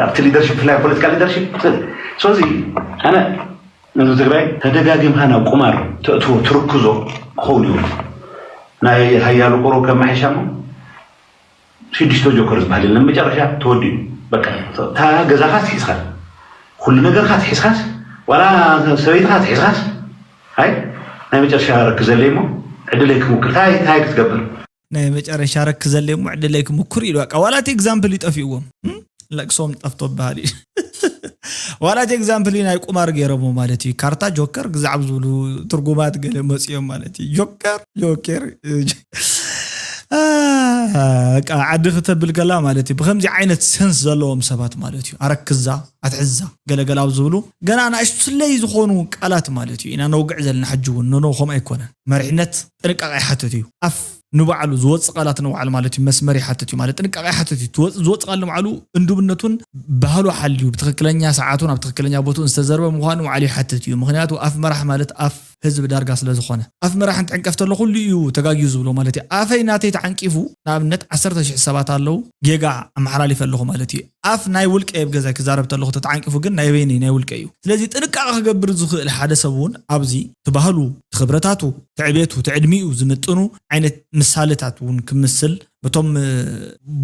ኣብቲ ሊደርሽፕ ብፍላይ ፖለቲካ ሊደርሽፕ። ስለዚ ኣነ ነዚ ትግራይ ተደጋጊምካ ናብ ቁማር ተእትዎ ትርክዞ ክኸውን እዩ። ናይ ሃያሉ ቁሩብ ከመሓይሻ እሞ ሽዱሽተ ጆከር ዝበሃል የለን። መጨረሻ ተወዲኡ በቃ እታ ገዛኻ ትሒዝካ ኩሉ ነገርካ ትሒዝካስ ዋላ ሰበይትኻ ትሒዝካስ ኣይ ናይ መጨረሻ ረክ ዘለይ እሞ ዕድለይ ክምክር ታይ ታይ ክትገብር ናይ መጨረሻ ረክ ዘለ እሞ ዕድለይ ክምኩር ኢሉ በቃ ዋላ እቲ ኤግዛምፕል ይጠፊእዎም ለቅሶም ጠፍቶ በሃል እዩ ዋላ እቲ ኤግዛምፕል እዩ ናይ ቁማር ገይሮሞ ማለት እዩ ካርታ ጆከር ግዛዕብ ዝብሉ ትርጉማት ገለ መፅኦም ማለት እዩ ጆከር ጆከር በቃ ዓዲ ክተብል ከላ ማለት እዩ ብከምዚ ዓይነት ሰንስ ዘለዎም ሰባት ማለት እዩ ኣረክዛ ኣትሕዛ ገለገለ ኣብ ዝብሉ ገና ናእሽቱ ስለይ ዝኾኑ ቃላት ማለት እዩ ኢና ነውግዕ ዘለና ሕጂ እውን ንኖ ከምኡ ኣይኮነን መሪሕነት ጥንቃቄ ይሓትት እዩ ኣፍ ንባዕሉ ዝወፅእ ቃላት ንባዕሉ ማለት እዩ መስመር ይሓትት እዩ ማለት ጥንቃቄ ይሓትት እዩ ዝወፅእ ቃል ንባዕሉ እንዱብነቱን ባህሉ ሓልዩ ብትክክለኛ ሰዓቱን ኣብ ትክክለኛ ቦትኡን ዝተዘርበ ምዃኑ ንባዕሉ ይሓትት እዩ ምክንያቱ ኣፍ መራሕ ማለት ኣፍ ህዝቢ ዳርጋ ስለ ዝኾነ ኣፍ መራሕ እንትዕንቀፍ ተሎ ኩሉ እዩ ተጋግዩ ዝብሎ ማለት እዩ ኣፈይ ናተይ ተዓንቂፉ ንኣብነት ዓሰርተ ሽሕ ሰባት ኣለዉ ጌጋ ኣመሓላሊፈ ኣለኹ ማለት እዩ ኣፍ ናይ ውልቀ ኣብ ገዛይ ክዛረብ ተለኹ ተተዓንቂፉ ግን ናይ በይነይ ናይ ውልቀ እዩ ስለዚ ጥንቃቐ ክገብር ዝኽእል ሓደ ሰብ እውን ኣብዚ ትባህሉ ትኽብረታቱ ትዕቤቱ ትዕድሚኡ ዝምጥኑ ዓይነት ምሳሌታት እውን ክምስል በቶም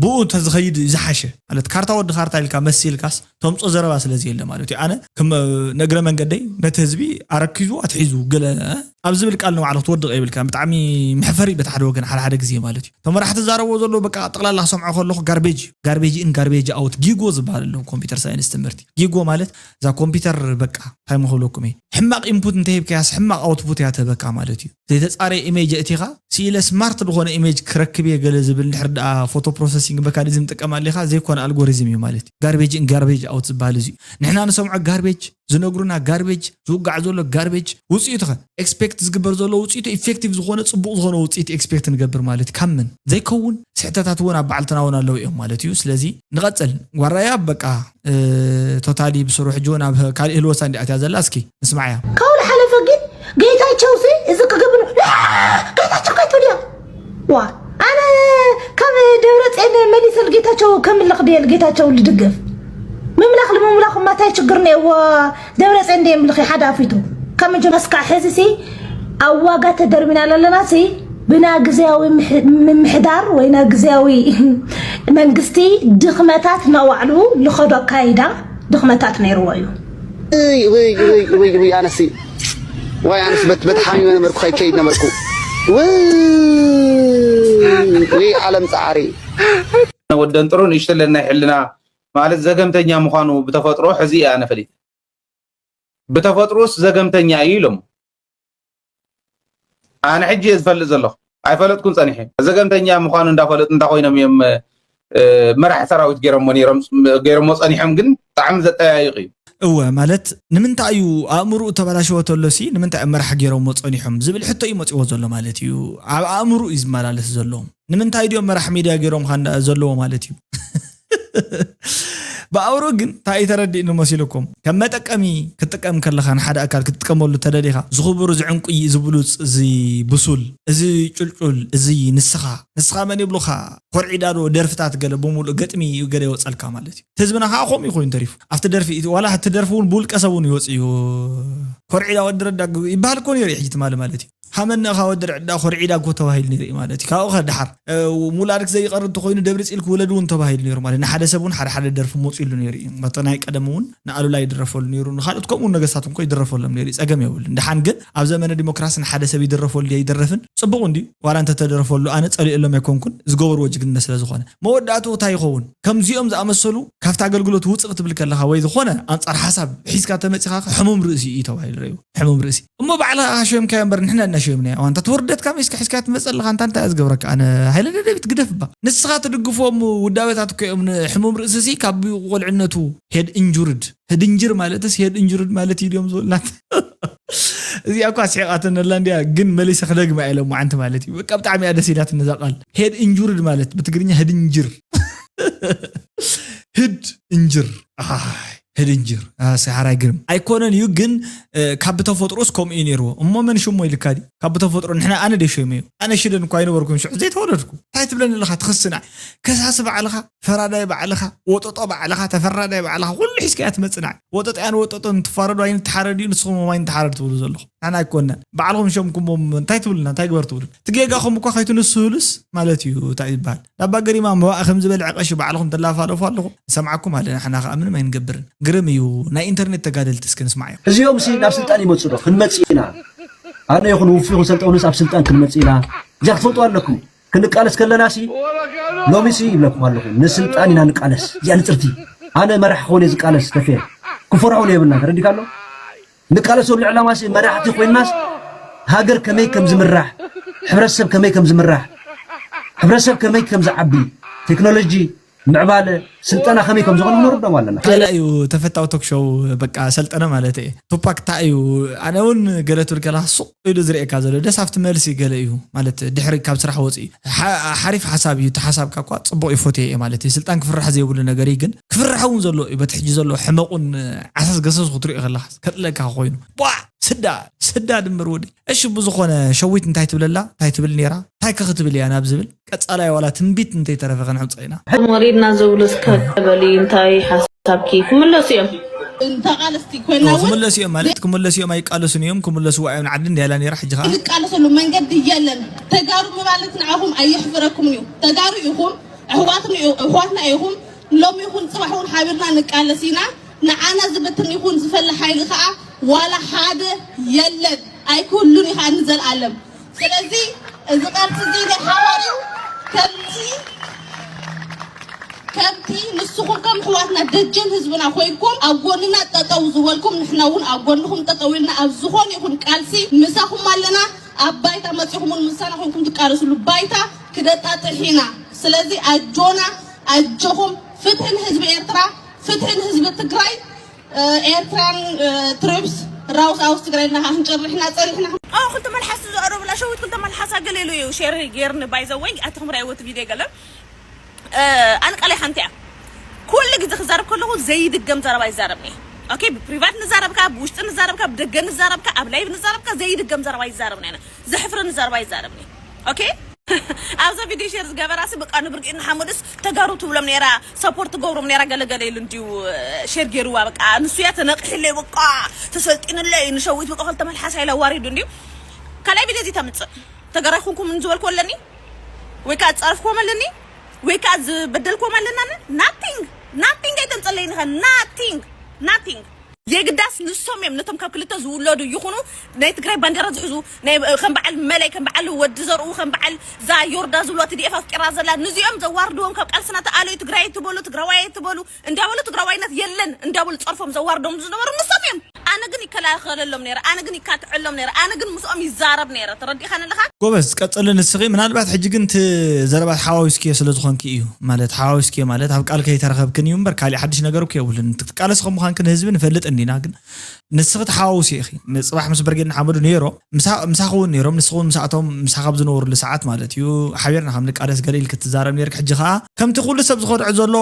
ብኡ እንተዝኸይድ ዝሓሸ ማለት ካርታ ወዲ ካርታ ኢልካ መሲልካስ ተምፆ ዘረባ ስለ ዘየለ ማለት እዩ ኣነ ከም ነግረ መንገደይ ነቲ ህዝቢ ኣረኪዙ ኣትሒዙ ገለ ኣብ ዝብል ቃል ንባዕሉ ክትወድቕ የብልካ ብጣዕሚ መሕፈሪ በቲ ሓደ ወገን ሓደ ሓደ ግዜ ማለት እዩ ተመራሕቲ ዛረብዎ ዘሎ በቃ ጠቕላላ ክሰምዖ ከለኹ ጋርቤጅ ጋርቤጅ ኢን ጋርቤጅ ኣውት ጊጎ ዝበሃል ኣሎ ኮምፒተር ሳይንስ ትምህርቲ ጊጎ ማለት እዛ ኮምፒተር በቃ እንታይ ምክብለኩም እየ ሕማቕ ኢንፑት እንተሂብካያስ ሕማቕ ኣውትፑት እያ ትህበካ ማለት እዩ ዘይተፃረየ ኢሜጅ እቲኻ ስኢለ ስማርት ዝኾነ ኢሜጅ ክረክብ እየ ገለ ዝብል እንድሕር ደኣ ፎቶ ፕሮሰሲንግ መካኒዝም ጥቀም ኣሊኻ ዘይኮነ ኣልጎሪዝም እዩ ማለት እዩ ጋርቤጅ ኢን ጋርቤጅ ኣውት ዝበሃል እዚ እዩ ንሕና ንሰምዖ ጋርቤጅ ዝነግሩና ጋርቤጅ፣ ዝውጋዕ ዘሎ ጋርቤጅ፣ ውፅኢቱ ኸ ኤክስፔክት ዝግበር ዘሎ ውፅኢቱ ኢፌክቲቭ ዝኾነ ፅቡቕ ዝኾነ ውፅኢት ኤክስፔክት ንገብር ማለት እዩ። ካብ መን ዘይከውን ስሕተታት እውን ኣብ ባዕልትና እውን ኣለዉ እዮም ማለት እዩ። ስለዚ ንቐፅል። ጓራያ በቃ ቶታሊ ብስሩ ሕጂ እውን ኣብ ካልእ ህልወሳ እንዲኣትያ ዘላ። እስኪ ንስማዕያ። ካብኡ ዝሓለፈ ግን ጌታቸው ሲ እዚ ክገብር ጌታቸው ከይትብል እያ ዋ ኣነ ካብ ደብረፅኤን መሊሰ ልጌታቸው ከምልኽ ድየ ልጌታቸው ልድግፍ ምምላኽ ልምምላኽ እማ እንታይ ችግር ነይዎ ደብረፅኤን ድየ ምልኽ ሓደ ኣፊቱ ካብ መጀመ እስካዕ ሕዚ ሲ ኣብ ዋጋ ተደርቢና ለለና ሲ ብና ግዜያዊ ምምሕዳር ወይ ና ግዜያዊ መንግስቲ ድኽመታት ናባዕሉ ልኸዶ ኣካይዳ ድኽመታት ነይርዎ እዩ። ውይ ውይ ውይ ውይ ውይ ኣነሲ ዋይ ኣነስ በት በት ሓሚመ ነበርኩ ከይከይድ ነበርኩ። ውይ ውይ ዓለም ጻዕሪ። ወደንጥሩ ንእሽተለን ናይ ሕልና ማለት ዘገምተኛ ምዃኑ ብተፈጥሮ ሕዚ እየ ኣነ ፈሊጥ። ብተፈጥሮስ ዘገምተኛ እዩ ኢሎም ኣነ ሕጂ እየ ዝፈልጥ ዘለኹ ኣይፈለጥኩን ጸኒሐ ዘገምተኛ ምዃኑ እንዳፈለጡ እንታይ ኮይኖም እዮም መራሕ ሰራዊት ገይሮሞ ነይሮም ገይሮሞ ጸኒሖም ግን ብጣዕሚ ዘጠያይቕ እዩ። እወ ማለት ንምንታይ እዩ ኣእምርኡ ተበላሸወ ተሎሲ ንምንታይ መራሕ ገይሮሞ ጸኒሖም ዝብል ሕቶ እዩ መጺዎ ዘሎ ማለት እዩ። ኣብ ኣእምርኡ እዩ ዝመላለስ ዘሎ። ንምንታይ ድዮም መራሕ ሚድያ ገይሮምኻ ዘለዉ ማለት እዩ። ብኣውሮ ግን እንታይ እዩ ተረዲእኒ መሲልኩም? ከም መጠቀሚ ክትጥቀም ከለኻ ንሓደ ኣካል ክትጥቀመሉ ተደሊኻ ዝኽቡር እዚ ዕንቁ እዩ፣ እዚ ብሉፅ፣ እዚ ብሱል፣ እዚ ጭልጩል፣ እዚ ንስኻ ንስኻ መን ይብሉኻ? ኮርዒዳ ዶ ደርፍታት ገለ ብምሉእ ገጥሚ ገለ ይወፀልካ ማለት እዩ። ህዝብና ከዓ ከምኡ ኮይኑ ተሪፉ ኣብቲ ደርፊ ዋላ እቲ ደርፊ እውን ብውልቀ ሰብ እውን ይወፅ እዩ። ኮርዒዳ ወዲ ረዳ ይበሃል እኮ ነይሩ ሕጂ ትማሊ ማለት እዩ። ሃመኒ እኻ ወዲ ርዕዳ ኮርዒዳ እኮ ተባሂሉ ነይሩ እዩ ማለት እዩ። ካብኡ ከ ደሓር ሙላድክ ዘይቀር እንተኮይኑ ደብሪ ፂልክ ውለድ እውን ተባሂሉ ነይሩ ማለት ንሓደ ሰብ እውን ሓደ ሓደ ደርፊ መፂሉ ነይሩ እዩ። መጠ ናይ ቀደም እውን ንኣሉላ ይድረፈሉ ነይሩ ንካልኦት ከምኡ ነገስታት እንኮ ይድረፈሎም ነይሩ እዩ። ፀገም የብሉን። ደሓን ግን ኣብ ዘመነ ዲሞክራሲ ንሓደ ሰብ ይድረፈሉ ድየ ኣይድረፍን ፅቡቕ እንድዩ ዋላ እንተተደረፈሉ ኣነ ፀሊኦሎም ኣይኮንኩን ዝገበርዎ ጅግንነት ስለ ዝኾነ መወዳእትኡ እንታይ ይኸውን ከምዚኦም ዝኣመሰሉ ካብቲ ኣገልግሎት ውፅእ ክትብል ከለኻ ወይ ዝኾነ ኣንፃር ሓሳብ ሒዝካ ተመፂኻ ሕሙም ርእሲ እዩ ተባሂሉ ረዩ ሕሙም ርእሲ እሞ ባዕልኻ ኢኻ ሸምካዮ እምበር ንሕና እና ሸምናዮ። ኣንታ እቲ ውርደት ካብ ሒዝካ ሒዝካዮ ትመጽእ ኣለኻ። ኣንታ እንታይ እየ ዝገብረካ ኣነ ሃይለ ደደቢት ግደፍ እባ። ንስኻ ትድግፎም ውዳበታት እኮ እዮም ንሕሙም ርእሲ ሲ ካብ ቆልዕነቱ ሄድ እንጁርድ ህድንጅር ማለትስ ሄድ እንጁርድ ማለት እዩ ድዮም ዝብልናት እዚኣ እኳ ኣስሒቓትኒ ኣላ እንድያ ግን መሊሰ ክደግማ እየ ሎማዓንቲ ማለት እዩ። በቃ ብጣዕሚ እያ ደስ ኢላትኒ እዛ ቃል ሄድ እንጁርድ ማለት ብትግርኛ ህድንጅር ህድ እንጅር ኣይ ህድንጅር ሰሓራይ ግርም ኣይኮነን እዩ ግን ካብ ብተፈጥሮስ ከምኡ እዩ ነይርዎ እሞ መን ሽሞ ኢልካ ድዩ ካብ ብተፈጥሮ ንሕና ኣነ ደይ ሸመዮ ኣነ ሽደን እኳ ኣይነበርኩን ሽዑ ዘይተወለድኩ እንታይ ትብለኒ ኣለኻ ትኽስና ከሳሲ ባዕልኻ ፈራዳይ ባዕልኻ ወጠጦ ባዕልኻ ተፈራዳይ ባዕልኻ ኩሉ ሒዝካያ ትመፅናዕ ወጠጦያን ወጠጦን ትፋረዱ ኣይንተሓረድ እዩ ንስኹም ዎም ኣይንተሓረድ ትብሉ ዘለኹም ንሕና ኣይኮነን ባዕልኹም ሸምኩምዎም እንታይ ትብሉና እንታይ ግበር ትብሉ እቲ ጌጋኹም እኳ ከይትንስህሉስ ማለት እዩ እንታይ ይበሃል ዳባ ገሪማ መባእ ከም ዝበልዐ ቀሺ ባዕልኹም ትላፋለፉ ኣለኹም ንሰምዓኩም ኣለና ንሕና ከዓ ምንም ኣይንገብርን ግርም እዩ ናይ ኢንተርኔት ተጋደልቲ እስኪ ንስማዓዮም እዚኦም ሲ ናብ ስልጣን ይመፁ ዶ ክንመፅእ ኢና ኣነ ይኹን ውፉ ይኹን ሰልጠውንስ ኣብ ስልጣን ክንመፅእ ኢና እዚኣ ክትፈልጡ ኣለኩም ክንቃለስ ከለና ሲ ሎሚ ሲ ይብለኩም ኣለኹ ንስልጣን ኢና ንቃለስ እዚኣ ንፅርቲ ኣነ መራሕ ክኾን እየ ዝቃለስ ተፌ ክፈርሖ የብልና ተረዲካ ኣሎ ንቃለሰሉ ዕላማ ሲ መራሕቲ ኮይንናስ ሃገር ከመይ ከም ዝምራሕ ሕብረተሰብ ከመይ ከም ዝምራሕ ሕብረተሰብ ከመይ ከም ዝዓቢ ቴክኖሎጂ ምዕባለ ስልጠና ከመይ ከም ዝኾነ ክንርዶም ኣለና። ገለ እዩ ተፈታዊ ቶክ ሾው በቃ ሰልጠነ ማለት እየ። ቱፓክ ታይ እዩ ኣነ እውን ገለ ትብል ከለኻ ሱቕ ኢሉ ዝርእየካ ዘሎ ደስ ኣብቲ መልሲ ገለ እዩ ማለት ድሕሪ ካብ ስራሕ ወፂኡ ሓሪፍ ሓሳብ እዩ እቲ ሓሳብካ እኳ ፅቡቕ እዩ ፎትየ እየ ማለት እዩ ስልጣን ክፍራሕ ዘይብሉ ነገር እዩ ግን ክፍራሕ እውን ዘሎ እዩ በቲ ሕጂ ዘሎ ሕመቑን ዓሰስ ገሰሱ ክትሪኦ ከለኻ ከጥለካ ኮይኑ ቧዕ ስዳ ስዳ ድምር ወዲ እሺ ብዝኾነ ሸዊት እንታይ ትብለላ እንታይ ትብል ነይራ እንታይ ከ ክትብል እያ ናብ ዝብል ቀፃላይ ዋላ ትንቢት እንተይተረፈ ከነዕምፆ ኢና። ሕድም ወሪድና ዝብሉ እስከ በሊ እንታይ ሓሳብኪ ክምለሱ እዮም። ተቓለስቲ ኮይና እውን ክምለሱ እዮም ማለት ክምለሱ እዮም ኣይቃለሱን እዮም ክምለስዋ እዮም ንዓዲ እንዲያ ኢላ ነይራ ሕጂ ከዓ ክንቃለሰሉ መንገዲ የለን። ተጋሩ ምባለት ንዓኹም ኣየሕፍረኩምን እዩ። ተጋሩ ኢኹም፣ ኣሕዋትና ኢኹም፣ ሎሚ ይኹን ፅባሕ እውን ሓቢርና ንቃለስ ኢና። ንዓና ዝብትን ይኹን ዝፈሊ ሓይሊ ከዓ ዋላ ሓደ የለን ኣይክህሉን እዩ ከዓ ንዘልኣለም። ስለዚ እዚ ቃልሲ እዚ ናይ ሓባር እዩ። ከምቲ ከምቲ ንስኹም ከም ኣሕዋትና ደጀን ህዝብና ኮይንኩም ኣብ ጎንና ጠጠው ዝበልኩም ንሕና እውን ኣብ ጎንኹም ጠጠው ኢልና ኣብ ዝኾነ ይኹን ቃልሲ ምሳኹም ኣለና። ኣብ ባይታ መፂኹም እውን ምሳና ኮይንኩም ትቃለስሉ ባይታ ክነጣጥሕ ኢና። ስለዚ ኣጆና ኣጆኹም ፍትሒ ንህዝቢ ኤርትራ ፍትሒ ንህዝቢ ትግራይ። ኤርትራን ትሩፕስ ራውስ ኣውስ ትግራይ እና ክንጨርሕና ጸኒሕና። ኦ ክልተ መልሓስ ዘቕረቡላ ሸዊት ክልተ መልሓሳ ገለ ኢሉ እዩ ሼር ጌርኒ ባይዘወይ ኣትኹም ራይወት ቪድዮ ገለ ኣነ ቃለይ ሓንቲ እያ። ኩሉ ግዜ ክዛረብ ከለኹ ዘይድገም ዘረባ ይዛረብኒ። ኦኬ፣ ብፕሪቫት ንዛረብካ፣ ብውሽጢ ንዛረብካ፣ ብደገ ንዛረብካ፣ ኣብ ላይቭ ንዛረብካ ዘይድገም ዘረባ ይዛረብኒ። ኣነ ዘሕፍረኒ ዘረባ ይዛረብኒ። ኦኬ፣ ኣብዛ ቪድዮ ሼር ዝገበራሲ በቃ ንብርቂ ንሓመዱስ ተጋሩ ትብሎም ነይራ፣ ሰፖርት ትገብሮም ነይራ፣ ገለገለ ኢሉ እንዲዩ ሼር ገይርዋ። በቃ ንሱ እያ ተነቂሕለይ፣ በቃ ተሰልጢንለይ፣ ንሸዊት በቃ ክልተ መልሓሳ ኢላ ዋሪዱ እንዲዩ። ካልኣይ ቪድዮ እዚ ተምፅእ ተጋራይ ኩንኩም ዝበልኩ ኣለኒ ወይ ከዓ ዝፀረፍኩም ኣለኒ ወይ ከዓ ዝበደልኩም ኣለና። ናቲንግ ናቲንግ ኣይተምፀለይን ኢኻ። ናቲንግ ናቲንግ የግዳስ ንሶም እዮም ነቶም ካብ ክልተ ዝውለዱ ይኹኑ ናይ ትግራይ ባንዴራ ዝሕዙ ናይ ከም በዓል መለይ ከም በዓል ወዲ ዘርኡ ከም በዓል ዛ ዮርዳ ዝብሎ ትዲኤፍ ኣፍቂራ ዘላ ንዚኦም ዘዋርድዎም ካብ ቃልስና ተኣለዩ ትግራይ ትበሉ ትግራዋይ ትበሉ እንዳበሉ ትግራዋይነት የለን እንዳበሉ ፀርፎም ዘዋርዶም ዝነበሩ ንሶም እዮም። ኣነ ግን ይከላኸለሎም ነይረ፣ ኣነ ግን ይካትዐሎም ነይረ፣ ኣነ ግን ምስኦም ይዛረብ ነይረ። ተረዲእካ ኣለኻ? ጎበዝ ቀፅሊ ንስኺ። ምናልባት ሕጂ ግን እቲ ዘረባ ተሓዋዊስክዮ ስለ ዝኾንኪ እዩ። ማለት ተሓዋዊስክዮ ማለት ኣብ ቃል ከይተረኸብክን እዩ እምበር ካሊእ ሓድሽ ነገር እኮ የብሉን። ትቃለሲ ከም ምዃንኪ ንህዝቢ ንፈልጥ እንዲና። ግን ንስኺ ተሓዋውሲ ኢኺ። ጽባሕ ምስ ብርጌድ ንሓመዱ ነይሮ ምሳኻ እውን ነይሮም። ንስኺ እውን ምሳእቶም ምሳኻ ኣብ ዝነበሩሉ ሰዓት ማለት እዩ ሓቢርና ከም ንቃለስ ገለ ኢልኪ ትዛረብ ነይርኪ። ሕጂ ከኣ ከምቲ ኩሉ ሰብ ዝኸድዖ ዘሎ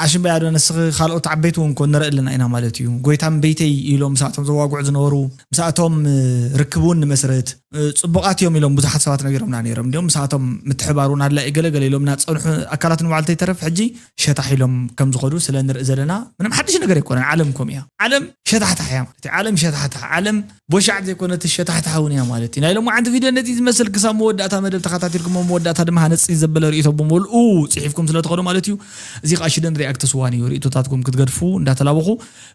ኣሽምባያ ዶ ንስኺ ካልኦት ዓበይቲ እውን ኮን ንርኢ ኣለና ኢና ማለት እዩ። ጎይታ እምበይተይ ኢሎም ምሳእቶም ዘዋግዑ ዝነበሩ ምሳእቶም ርክብ እውን ንመስርት ጽቡቓት እዮም ኢሎም ብዙሓት ሰባት ነጊሮምና ነይሮም። እንዲኦም ምሳእቶም ምትሕባር እውን ኣድላዪ ገለ ገለ ኢሎምና ዝጸንሑ ኣካላት ንባዕሉ ተይተረፍ ሕጂ ሸታሕ ኢሎም ከም ዝኸዱ ስለ ንርኢ ዘለና ምንም ሓድሽ ነገር ኣይኮነን። ዓለም ከምኡ እያ። ዓለም ሸታሕታሕ እያ ማለት እዩ። ዓለም ሸታሕታሕ ዓለም ቦሻዕ ዘይኮነት ሸታሕታሕ እውን እያ ማለት እዩ። ናይ ሎማዓንቲ ቪድዮ ነዚ ዝመስል ክሳብ መወዳእታ መደብ ተኸታቲልኩም መወዳእታ ድማ ሃነፂ ዘበለ ርእቶ ብምልኡ ፅሒፍኩም ስለ ትኸዱ ማለት እዩ። እዚ ከዓ ሽደን ሪያክት ስዋን እዩ። ርእቶታትኩም ክትገድፉ እንዳተላበኹ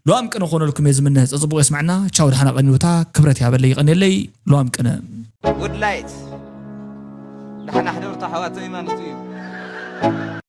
ሉኣም ቅነ ኮነልኩም እየ ዝምነ። ፀፅቡቕ የስማዕና። ቻው ደሓና ቀኒውታ ክብረት ያበለይ ይቐንየለይ። ሉኣም ቅነ ውድላይት ዳሕና ሕደርቶ ሓዋተይ ማለት እዩ።